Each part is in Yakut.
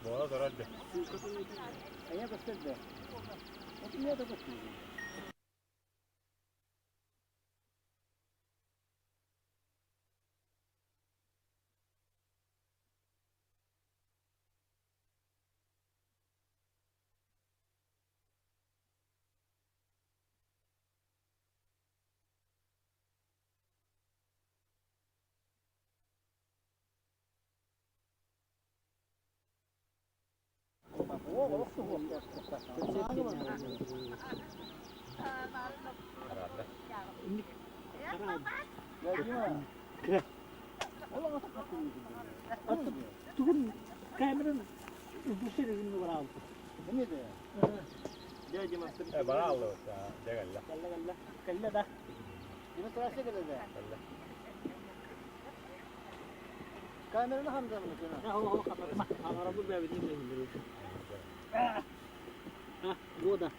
Буола турар да. Тугун камерын Бара дьэ Кэллэ да. Кэллэ. Года.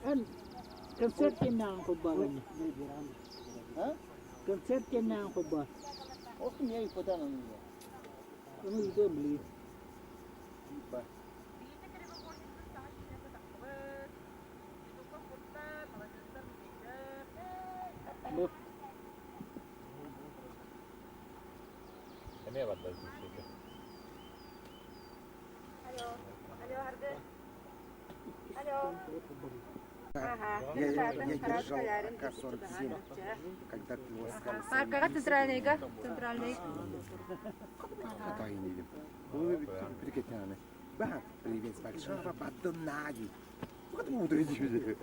Эн концерт кэннэҕин холбообун. Концерт кэннэҕин холбоо. Ону ыытыам билигин. Бу Эмиэ барда күүстэгэ. Я держал АК-47, когда ты ласкали Паркаҕа центральныйга, центральный. Ба, привет с большого Поддунайи. Вот мудрый люди.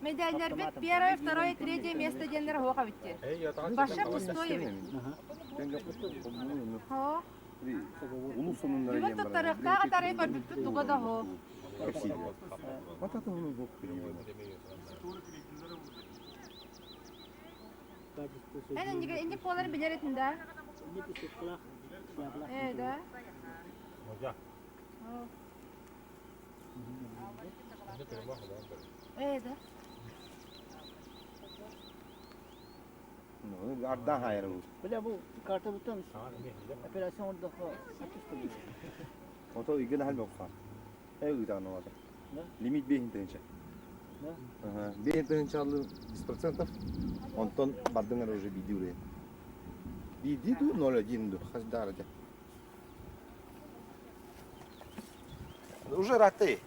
Медальлербит первое, второе, третье место диэннэр оһуох эбиттэр. Баша пустой эбит. Хоо. Бүгүн туттарыахтаах атарыы көрбүппүт туга да оһуох. Эн инник инник буоларын билэр этин да? Ээ да? Ээ да? Ардан хайыр Бля, бу картабыттан операция оҥордоххо Ото игин хал бокса. Э ыытан олата. Лимит бейин тыһынча. Бейин тыһынча аллы 10%. Онтон бардыңар уже биди урайын. Биди ду 0,1 ду хас дарыда. Уже раты.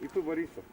ИП Борисов.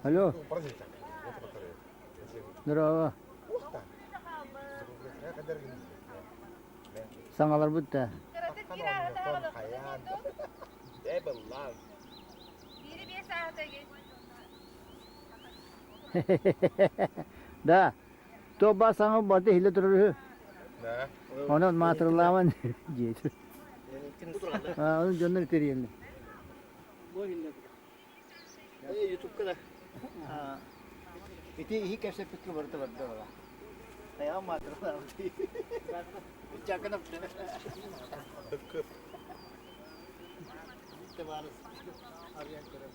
Алло. Здорово. Саҥаларбыт да. Да. То ба саҥа барда иһиллэ турар үһү. Онон маатырылааман диэтэ. Onun дьоннор итириэннэ. Ютубка да. Ити иһи кэпсэппиккэ барыта барда бала. Айаҕым маатыралаабыт. Чаканап. Табаарыс. Арыйан көрөм.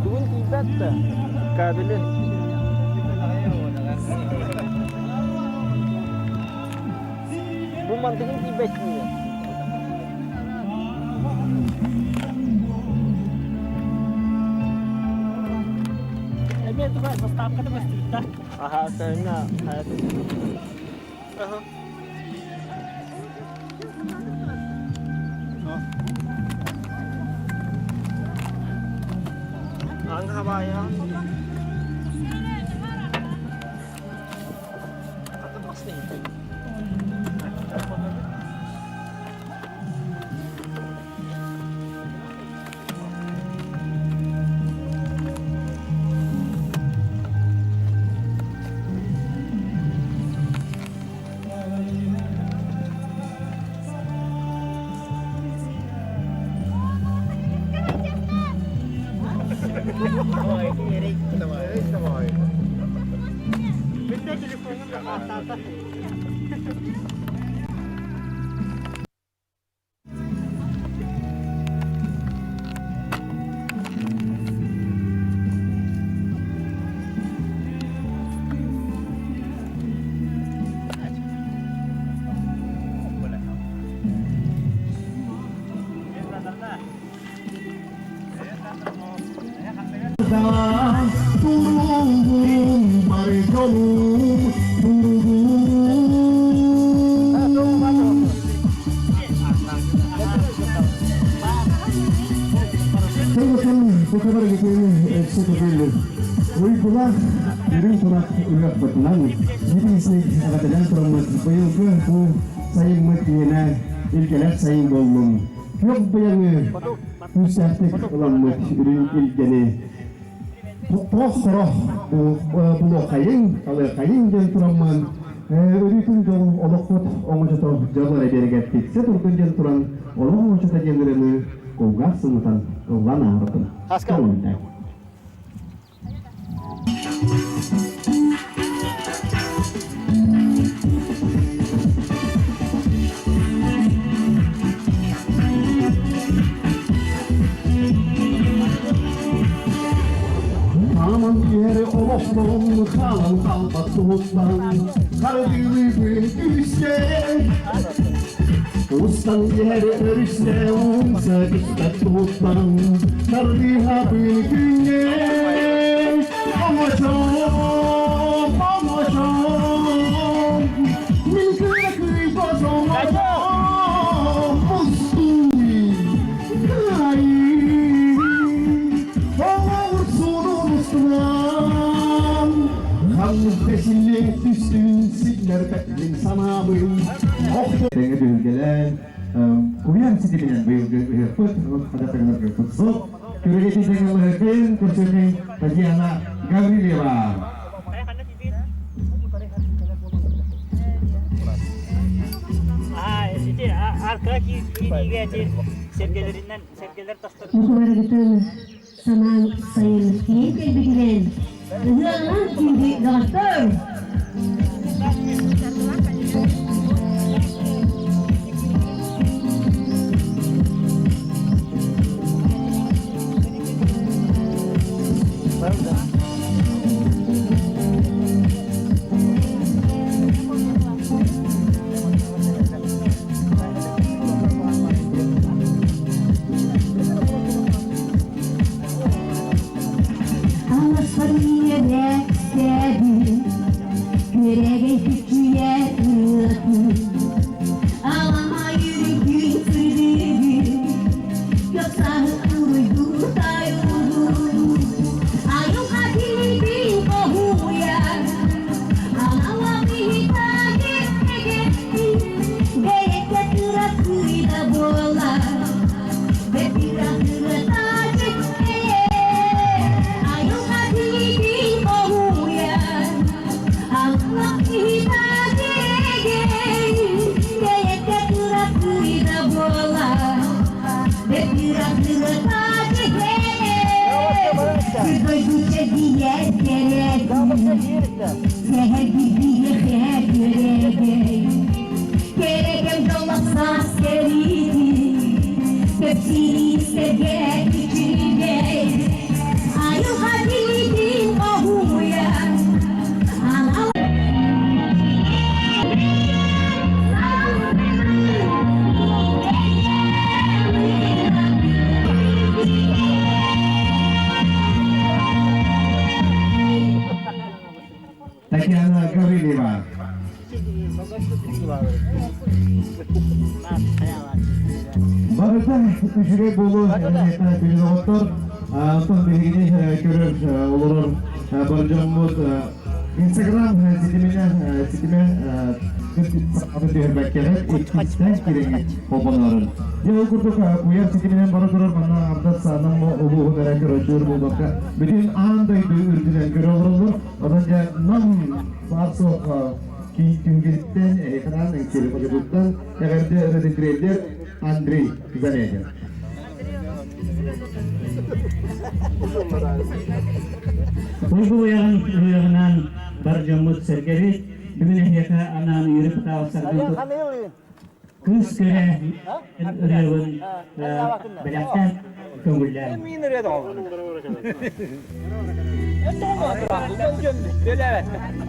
Тугун тиийбэт да кабелин. Бу мантыгын тиийбэт дии. Эмиэ туга заставката көстүбүт да. Аха, сойна. Уйгулаах үрүҥ тунах ыһыахпытынан итиисник эҕэрдэлээн тураммыт быйылгы бу сайыммыт иэнэ илгэлээх сайын буоллун. Күөх быйаҥы күүстээхтик ыламмыт үрүҥ илгэни тохтоох булуоххайыҥ, талыаххайыҥ диэн тураммын өрүүтүн дьол олохпут оҥочото дьол эрэ биэригэр тиксэ турдун диэн туран олох оҥочото диэн ырыаны кулгаах сымытан ыллаан ааһарбын. Көҥүллээх. Хааман иһэр олохторун хаалан хаалбат туһуттан хардыылыыбын күүскэ. Устан иһэр өрүстэ умса түспэт туһуттан тардыһабын күҥҥэ оҥочом, оҥочом, мин кыракый босоҥочом, мустуй, кыайыы, оҥорсунун устунан ханнык да силлиэ түстүн силлэрбэт мин санаабын. Тэҥэ түһүлгэлээн, куйаар ситиминэн быйылгы ыһыахпыт хадатыгынарга кутсук, күрэгэтин тэҥэлэһэрбин көрсүөтүн Татьяна Гаврильева. Ити арка киириигэ ити сэргэлэринэн сэргэлэр тастар. Мукуларгытын санаан сайын киһи кэлбитинэн ыһыаҕынан күндү доҕоттор! Күөрэгэй күчүйэ ырыатын Аламай үрүҥ күн Көпсаһы уруйдуу тайылуу Айылҕа килибин хоһуйар Анала биһитаги Бэйэтэ кыра кыйда буолар Бэпира кырата Айылҕа килибин хоһуйар Анала биһитаги Бэйэтэ кыра кыйда буолар Бэпира кырата Сир дойду чэгиэр кэрэтин Сэһэргийиэхэ күөрэгэй, кэрэкэм дьоллохсоох сэриитин, кэпсиир сэргэ үчүгэй, айылҕа билиитин хоһуйар, анал Татьяна Гаврильева. Барыта үчүгэй буолуо билин оҕоттор. Онтон биһигини көрөр олорор бар дьоммут Инстаграм ситиминэн ситимэ түһэрбэккэҕит иккистэн кирэҥи холбонорун. Дьэ ол курдук куйаар ситиминэн бара турар манна аҥардас Нам улууһун эрэ көрөөччүлэр буолбакка бүтүн аан дойду үрдүнэн көрө олороллор. Онон дьэ Нам баар-суох киин түһүлгэтиттэн эһиэхэ Эҥсиэли хочотуттан эҕэрдэ өрөтүтүрэллэр Андрей Замятин. Уйгу уйаҕын ыһыаҕынан бар дьоммут сэргэбит бүгүн эһиэхэ анаан үөрүп таҕыстарбын кыыс көрө ырыабын бэлэхтээн көҥүллээн.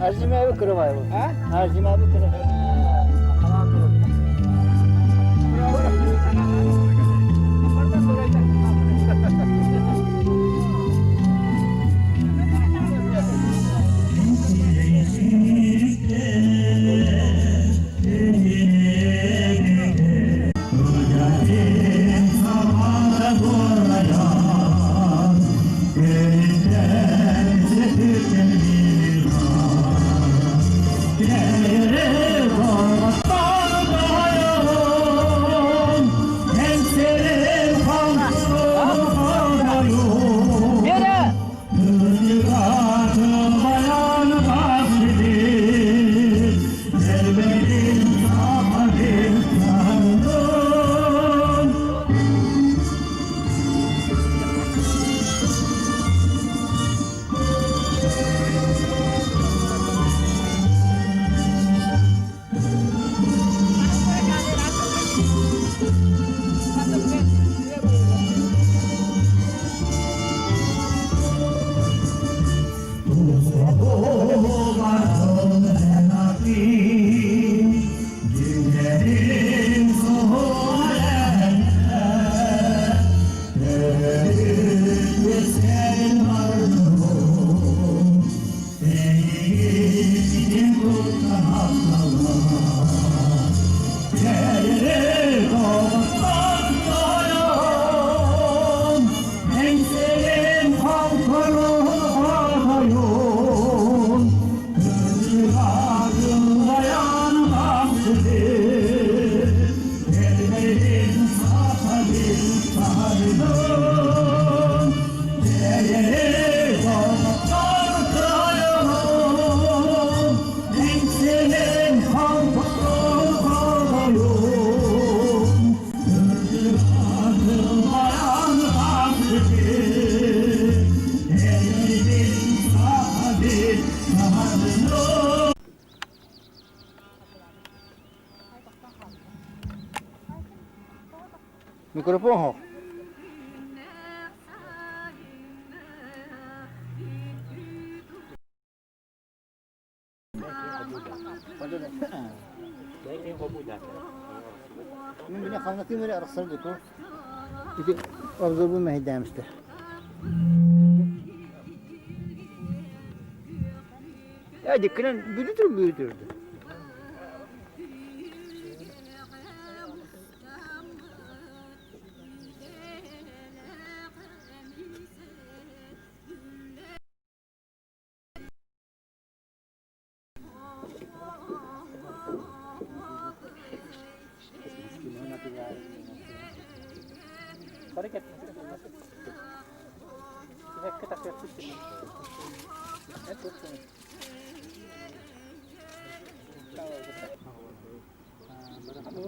Арзимаби кырыбай бу. Арзимаби кырыбай. Yeah. Микрофон оһох. Мин били хамнатыым эрэ арахсар дьэ Ити обзорбун мэһэйдээмистэр. Э, диккинэн бүлүтүр бүлүтүрдү.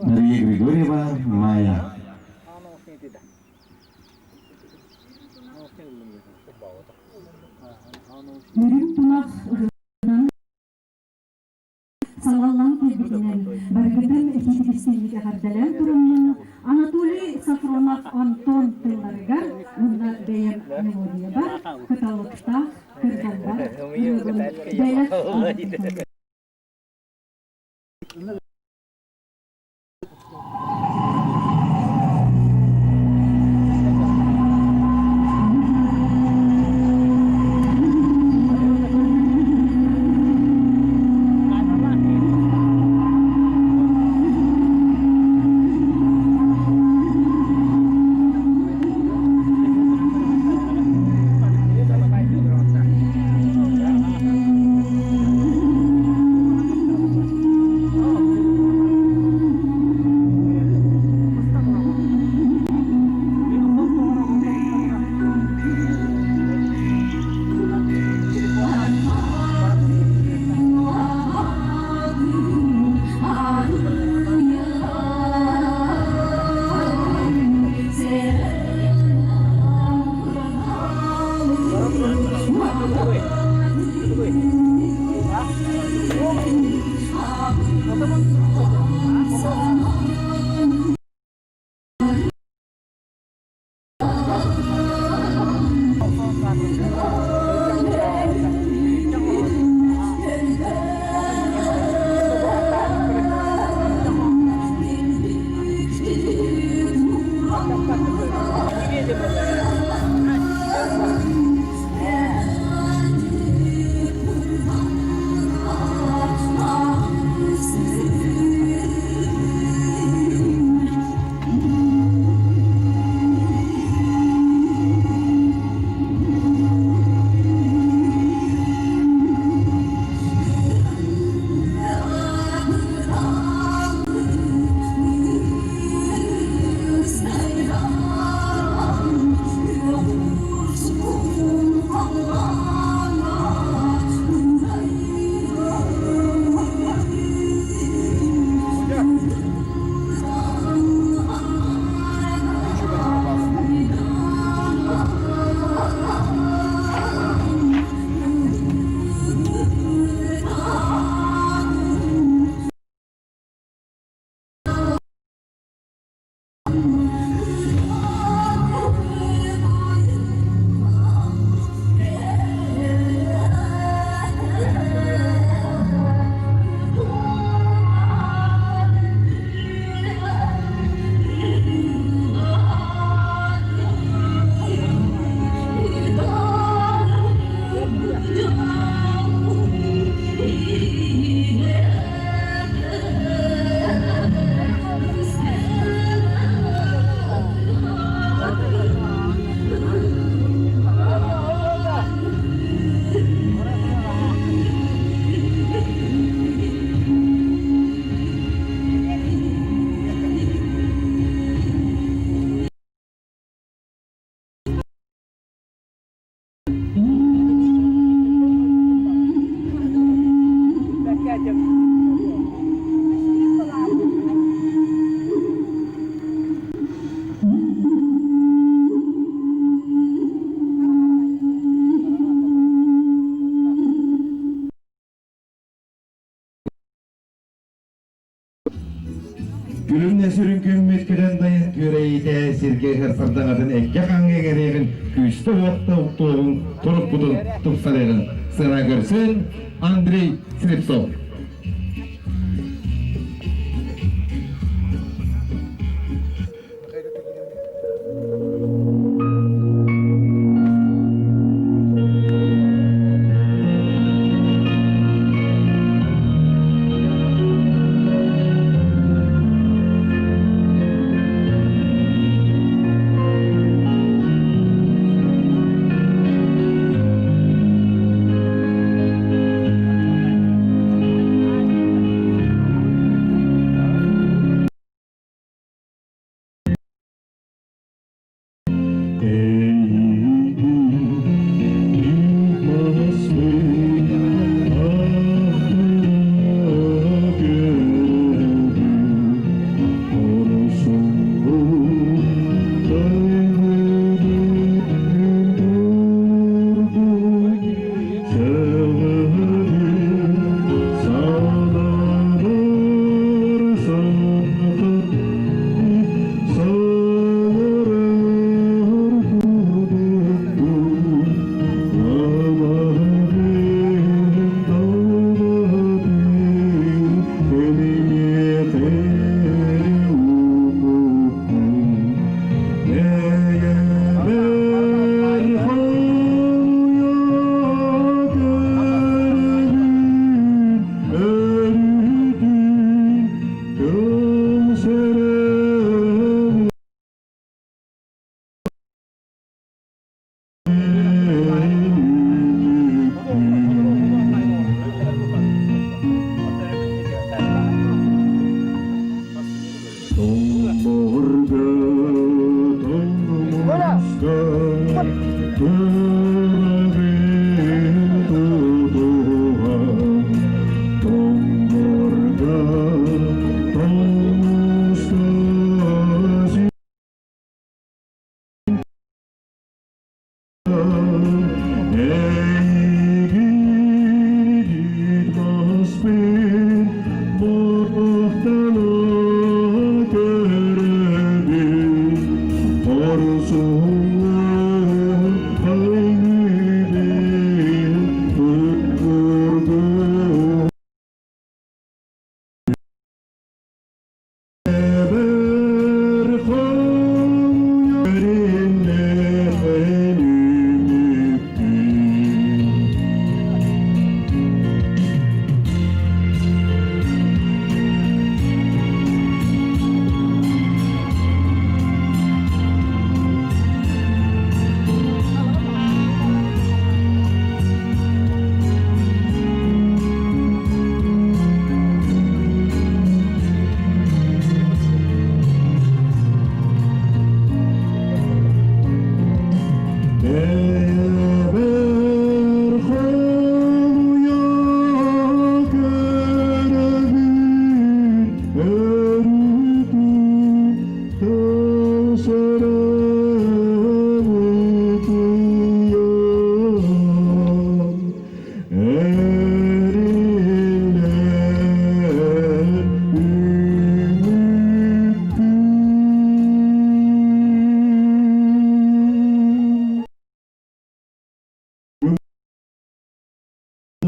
Мария Григорьева, Майя. Үрүҥ тунах салаллан кэлбитинэн барыгытын итиитик-истиҥник эҕэрдэлээн тураммын Анатолий Софронов Антон тылларыгар уонна бэйэм мелодиябар кыталыктаах кырдалбар ырыабын бэлэх оҥорбутум. Эйиитэ сиргэ ыһар сардаҥатын эйгэ хаҥҥа иҥэриэҕин, күүстэ уохта уктуоҕуҥ, турукпутун тупсарыаҕын. Сыра көрсөн Андрей Слепцов.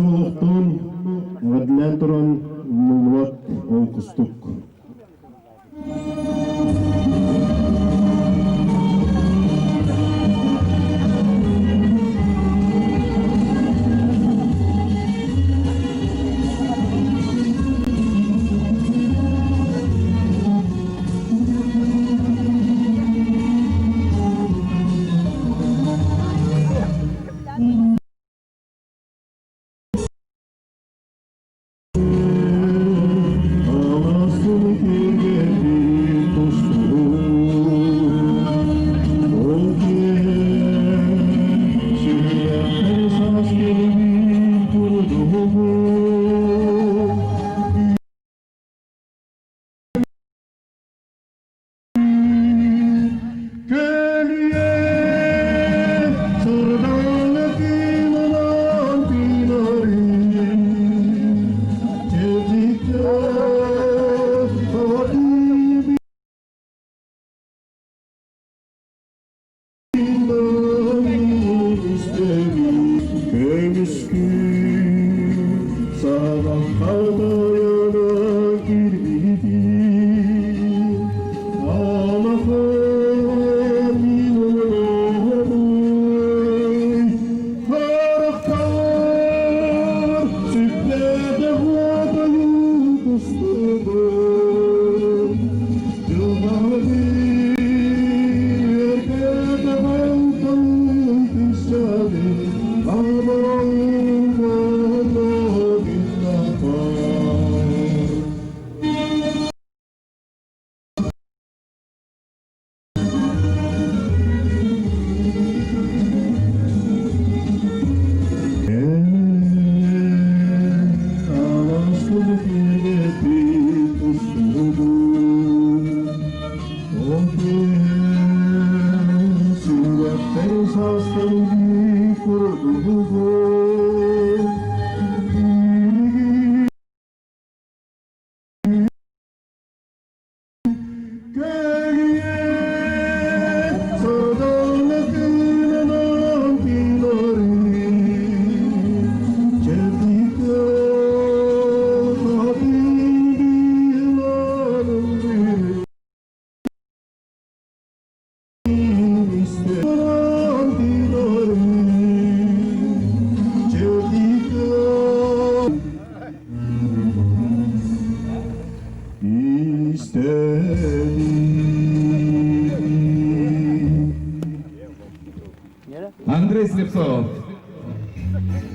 Олохтон эҕэрдэлээн туран умнуллубат ол кустук. Саас кэлбит курдугун Андрей Слепцов.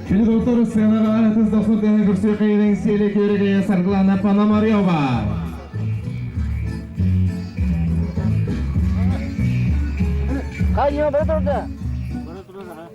Күні доктор сценаға тыз досны тәне күрсе қайының селе көрігeye Саргылана Пономарева. Хайа, бара турда. Бара турар, ha.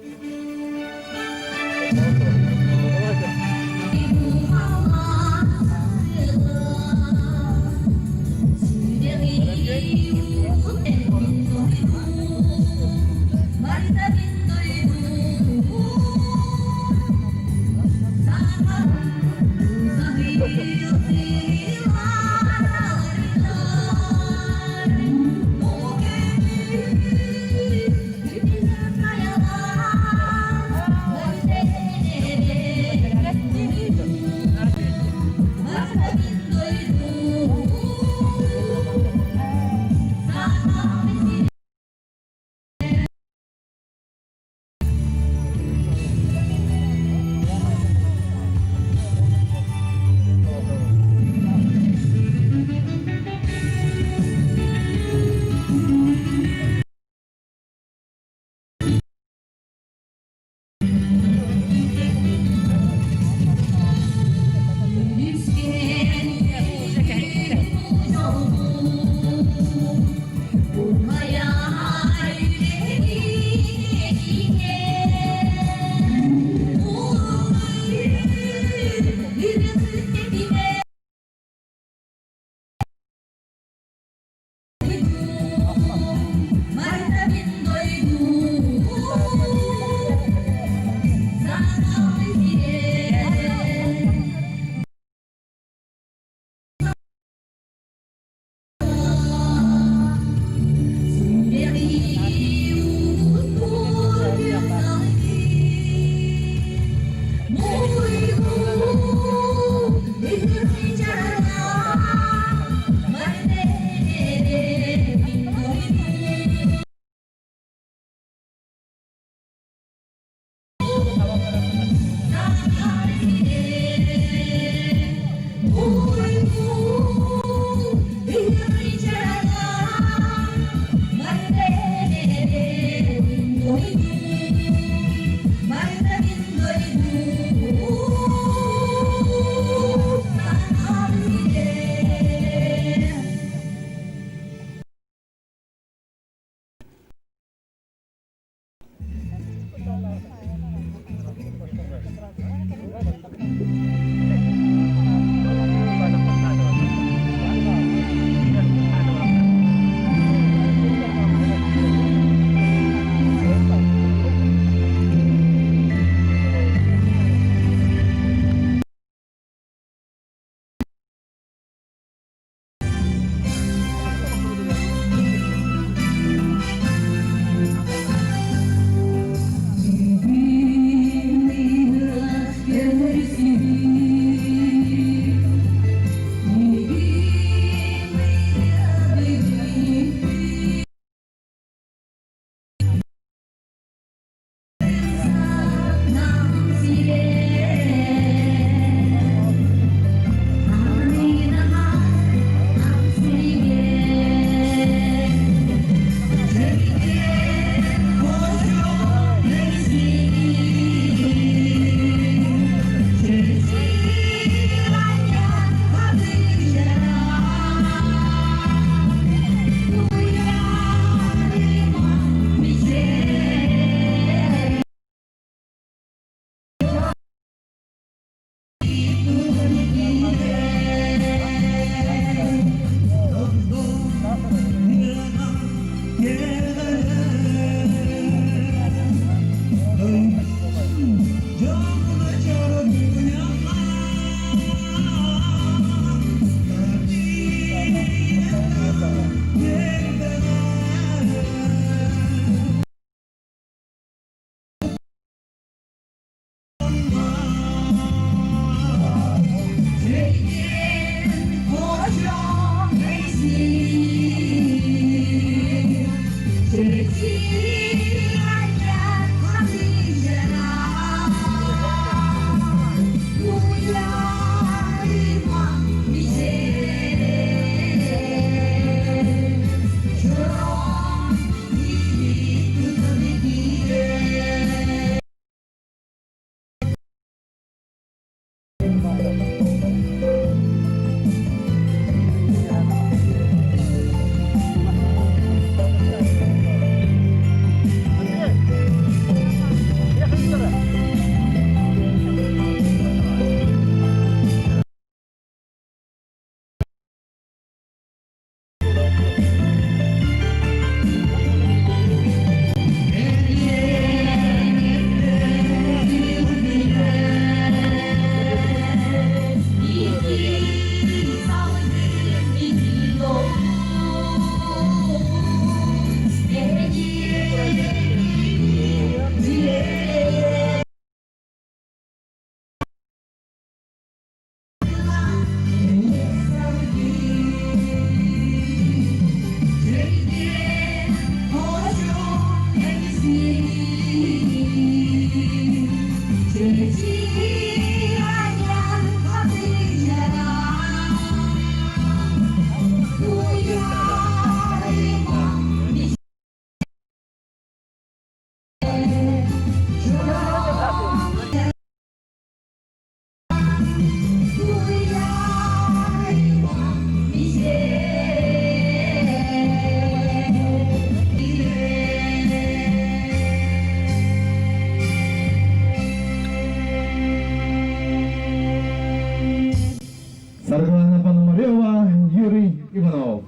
Саргылана Пономарева, Юрий Иванов.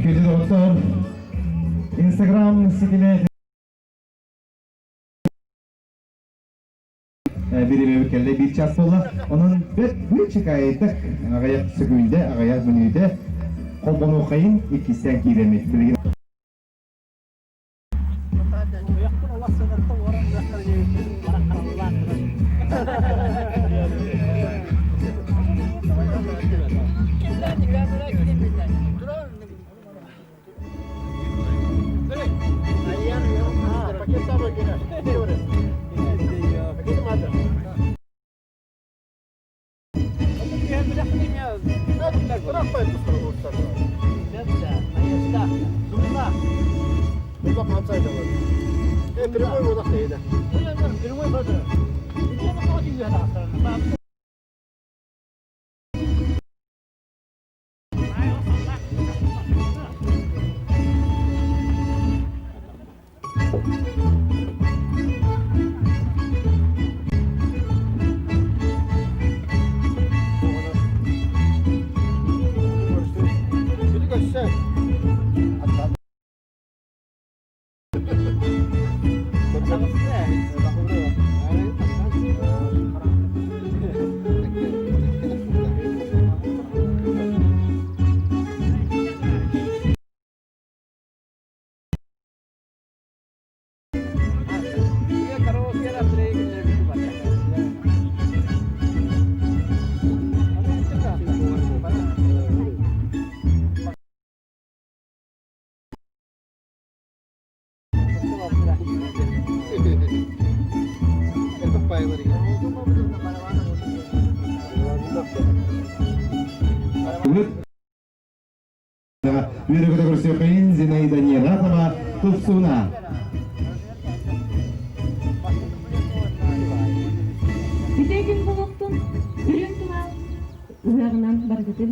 Күндү доҕоттор, Инстаграм ситимэ бириэмэбит кэллэ биир час буолла. Онон бэрт быычыкаайдык аҕыйах сөкүүндэ, аҕыйах мүнүүтэ холбонуоххайын иккистээн киирэммит. Билигин Үөрэ-көтө көрсүөххэйин Зинаида Нератова Тупсуна. Үтүө күн буолуохтун, үрүҥ тунал ыһыаҕынан баргытын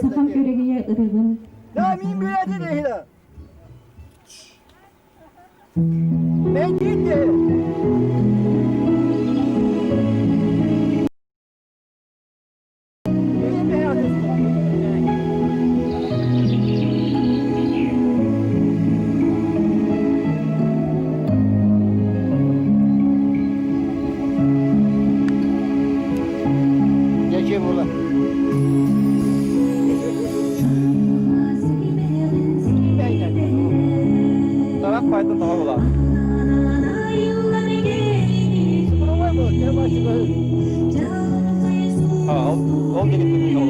Сахам күрэгийэ ырыгын Да, мин билэтин эһилэ. Мен китте. Ол ол дегеттен ол.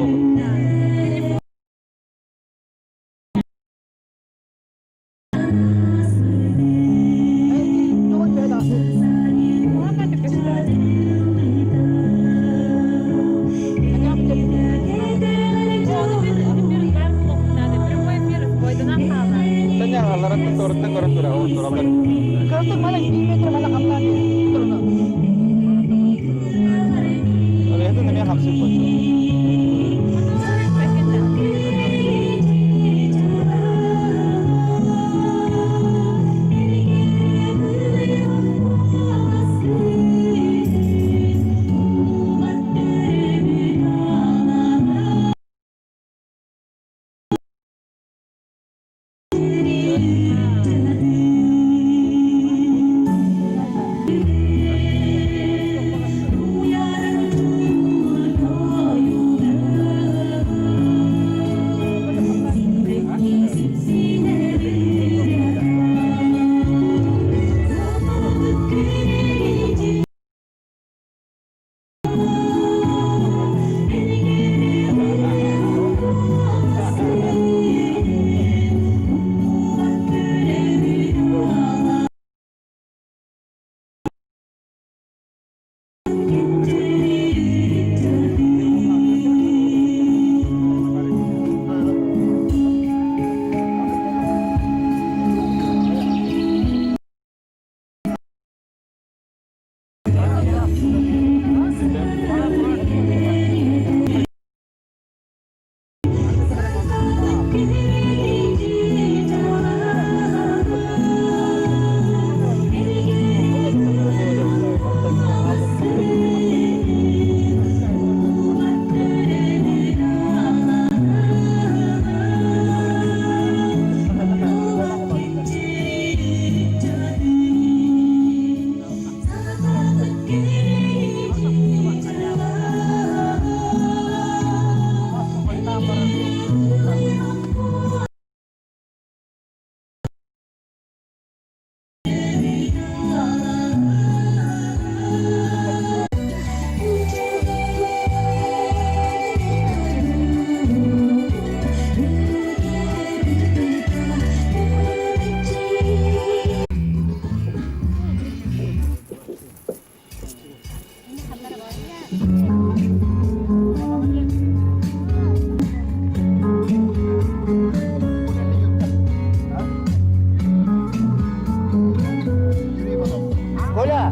Коля,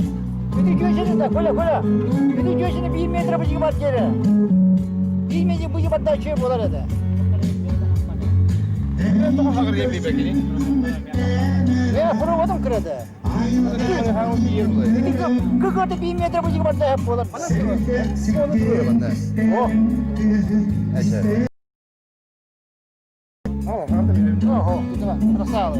bütün köşeni de Коля, Коля. Bütün köşeni bir metre buçuk bat geri. Bir metre buçuk bat daha şey bular hadi. Ya provadım kırdı. Kıkırdı bir metre buçuk bat daha bular. Oh. Oh, красавы.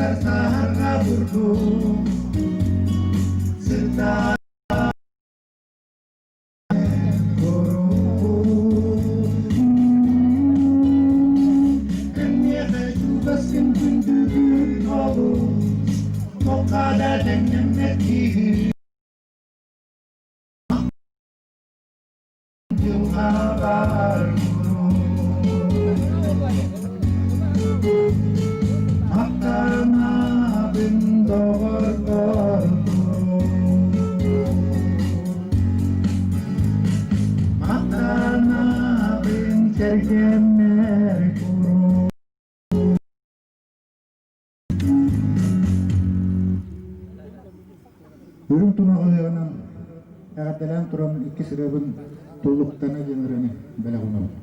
Сытар саһарга бурдук Сытар Кимиэхэ чугаскын күндүгүн олус, туохха да тэҥнэммэт киһи дьылҕабар Махтанабын доҕордорбун Махтанабын кэргэммэр куруук. Үрүҥ тунаҕыһыанан эҕэрдэлээн туран иккис ырыабын Туллуктана диэн ырыаны бэлэх уунабын.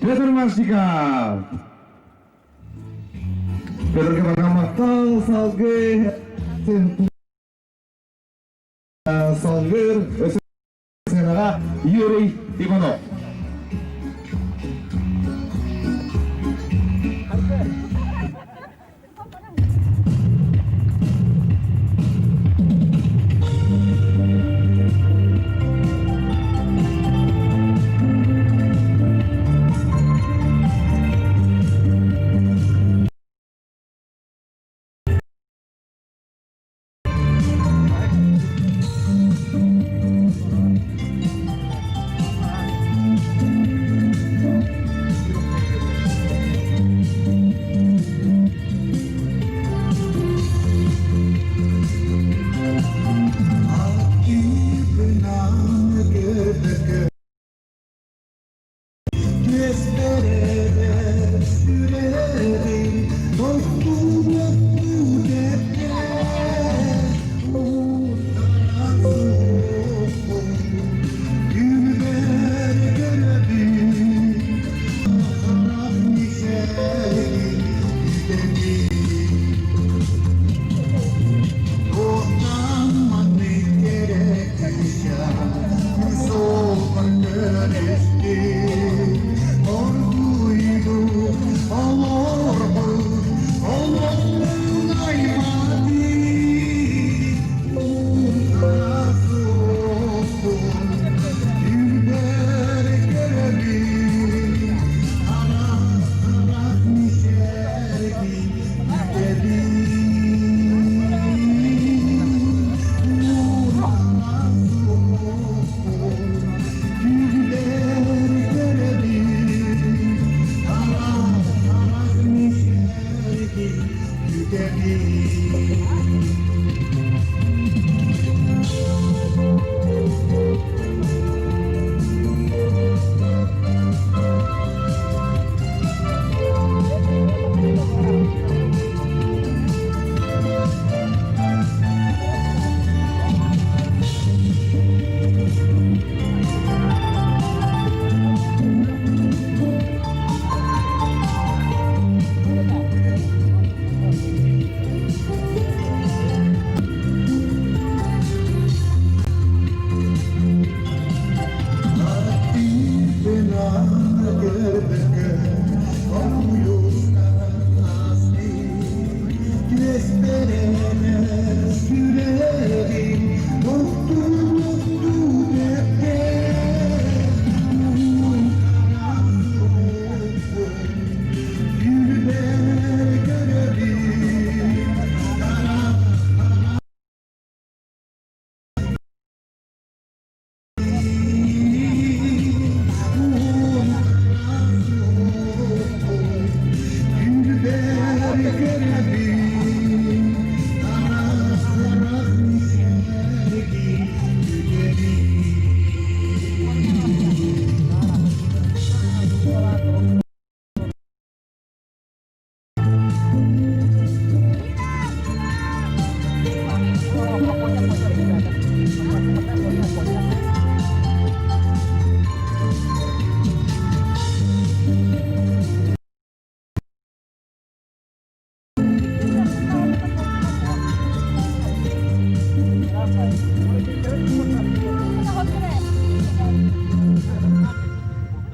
Петр Машников! Петр Кабакаматтал салгы салгыр сценаға Юрий Иванов.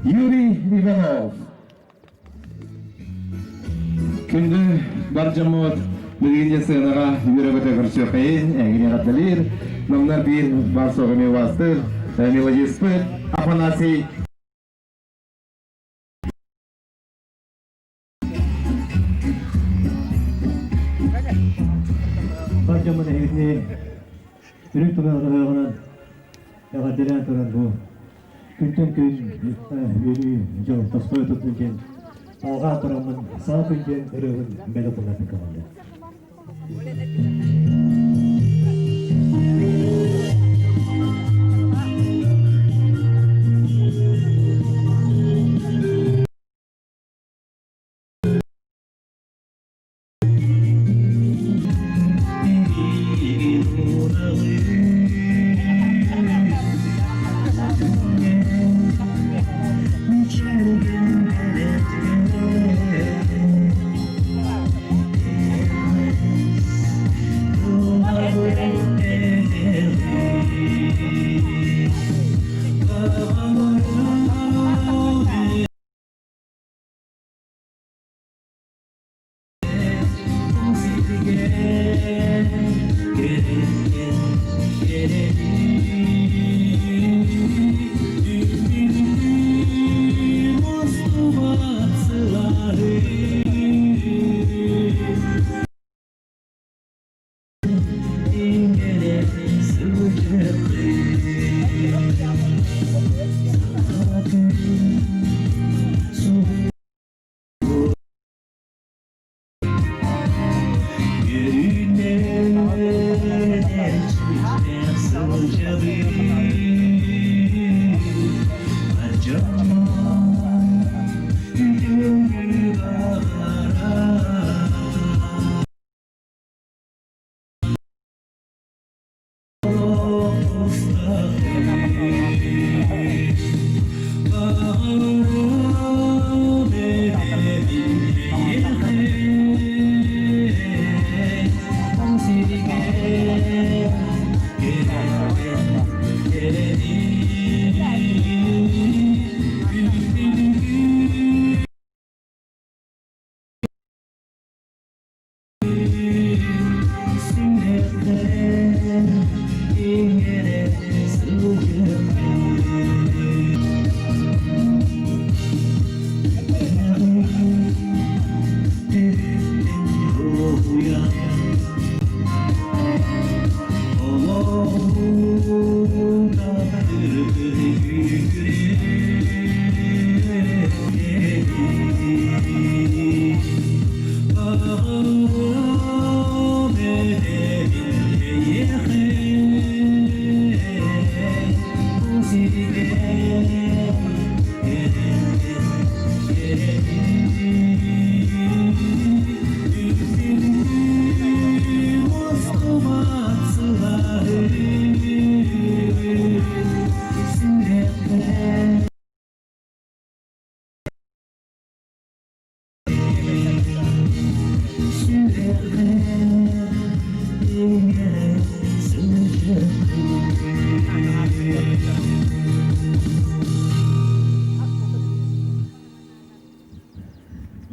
Юрий Иванов. Күндү бар дьоммут билигин сыанаҕа үөрэ-көтө көрсүөххэйин, эһигини эҕэрдэлиир, номнуо биир бар суох эмиэ убаастыыр мелодиспыт Афанасий Бар дьоммут эһигини үрүҥ тунал ыһыаҕынан эҕэрдэлээн туран бу күнтэн күн үөрүү дьол тосхойо турдун диэн алҕаан тураммын саҥа күн диэн ырыабын бэлэх уунарбын көҥүллээн.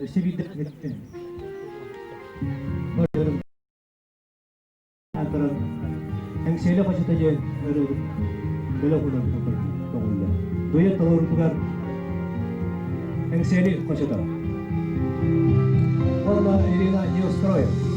Өссө биирдэ Туран Эҥсиэли хочото диэн ырыабыт бөлөх улан тоҕулла. Дуйа толорутугар Эҥсиэли хочото. Онно Ирина Неустроева.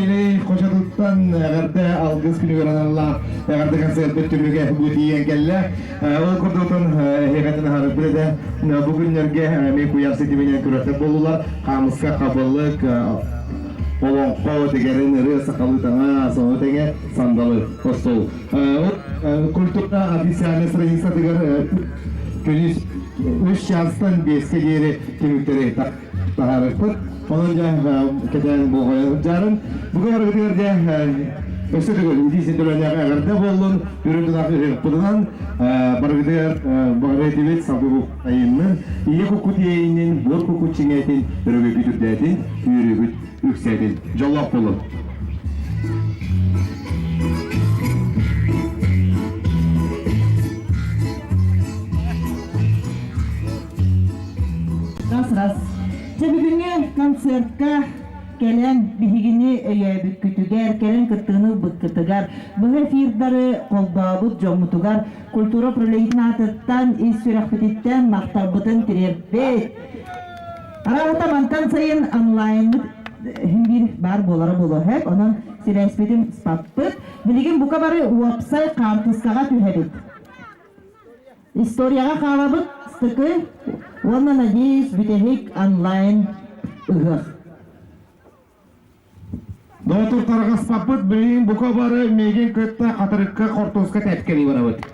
Кэбээйи хочотуттан эҕэрдэ алгыс күнүгэр аналлаах эҕэрдэ концертпыт түмүгэ бу тиийэн кэллэ. Ол курдуктан эһиэхэтин аһарыппыт этэ. Бу күннэргэ эмиэ куйаар ситиминэн күрэхтэр буоллулар. Хаамыска хабылык, олоҥхо тигэрин ырыа сахалыы таҥа, сону тэҥэ сандалы остуол. Культура официальнай страницатыгар күнүс үс чаастан биэскэ диэри түмүктэри таһаарыахпыт. Онон дьэ кэтээн болҕойо сылдьарын. Бүгүн арыгытыгар дьэ өссө төгүл итии синтөлөннөөх эҕэрдэ буоллун, үрүҥ тунах ыһыахпытынан барыгытыгар баҕарыа этибит салгыы айымнын, ийэ куккут иэйинин, буор куккут чиҥээтин, өрөгөйгүт үрдээтин, үөрүүгүт үксээтин. Дьоллоох буолун! Раз раз. Дьэ бүгүҥҥү концертка кэлэн биһигини өйөөбүккүтүгэр, кэлэн кыттыыны ылбыккытыгар, быһа эфирдары холбообут дьоммутугар культура управлениетын аатыттан ис сүрэхпититтэн махталбытын тириэрпит. Арааһата мантан сайын онлайнмыт иһин биир баар буолара буолуо сөп. Онон сибээспитин ыспаппыт. Билигин бука бары уопсай хаартыскаҕа түһэбит. Историяҕа хаалабыт стыкы уонна надеюсь бүтэһик онлайн ыһыах. Доотур тарҕаспаппыт билигин бука бары миигин кытта хатырыкка хортуоска тэпкэлии барабыт.